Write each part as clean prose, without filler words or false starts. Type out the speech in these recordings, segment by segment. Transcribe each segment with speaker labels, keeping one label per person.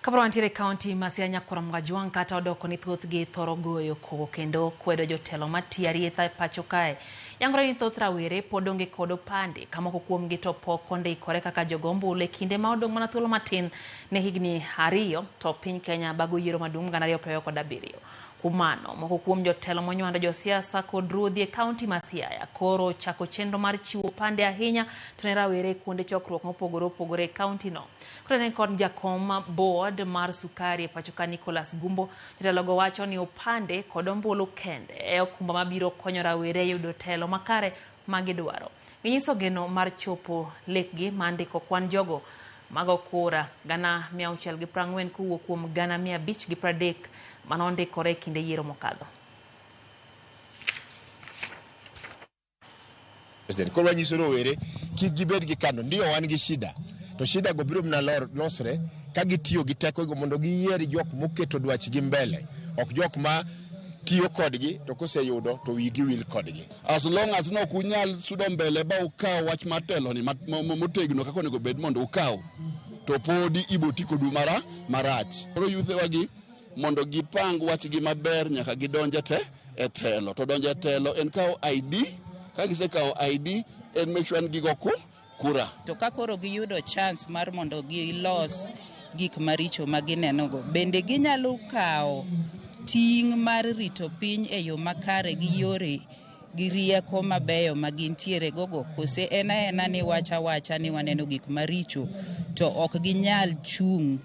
Speaker 1: Kaporo wantiere e kaunti ma Siaya Nyakwar Mgajwang' kata odoko ni thothgi thoro goyo koko kendo kwedo jotelo matiyo arietha e pacho kae. Yangore ni thoth rawere pod onge kod opande ka moko kuomgi to pok ondikore kaka jogo ombulu e kinde ma odong' mana thuolo matin ne higni ariyo to piny Kenya bago yiero maduong' 2027. Kuom mano, moko kuom jotelo monywando josiasa kod ruodhi e kaunti ma Siaya koro ochako chenro mar chiwo opande ahinya to ne rawere e kuonde chokruok mopogore opogore e kaunti no. Kotenore kod jakom board mar sukari e pachoka Nicholas Gumbo, jotelogo wacho ni opande kod ombulu kende e okumba mabiro konyo rawere yudo telo makare ma gidwaro. Ginyiso geno mar chopo lekgi mar ndiko kwan jogo mago kura 640,000 kowuok kuom 530,000 mane ondikore e kinde yiero mokadho.
Speaker 2: President. Koro wanyiso rowere kik gibed gi kando. Ndio wan gi shida. To shida go biro mana losre ka gitiyo gi tekogo mondo giyier jok moketo dwachgi mbele. Ok jok ma tiyo kodgi to koseyudo to wigi wil kodgi.
Speaker 3: As long as nok unyal sudo mbele ba ukaw wach mar telo ni motegno kaka onego bed mondo ukaw, to podi ibo ti kodu marach. Koro yuthe wagi mondo gipang wachgi maber nyaka gidonj e telo. To donjo e telo en kawo ID, ka gisekawo ID en make sure ni gigo kura.
Speaker 4: To ka koro giyudo chance mar mondo gilos gik maricho ma ginenogo, bende ginyalo kawo ting' mar rito piny e yo makare gi yore gi rieko mabeyo ma gintiere gogo, kose en aena ni wacha wacha ni waneno gik maricho to ok ginyal chung'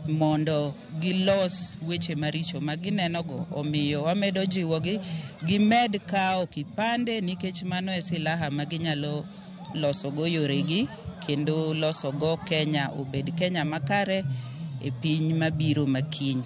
Speaker 4: mondo gilos weche maricho ma ginenogo. Omiyo wamedo jiwogi gimed kawo kipande nikech mano e silaha ma ginyalo losogo yoregi kendo losogo Kenya obed Kenya makare e piny mabiro makiny.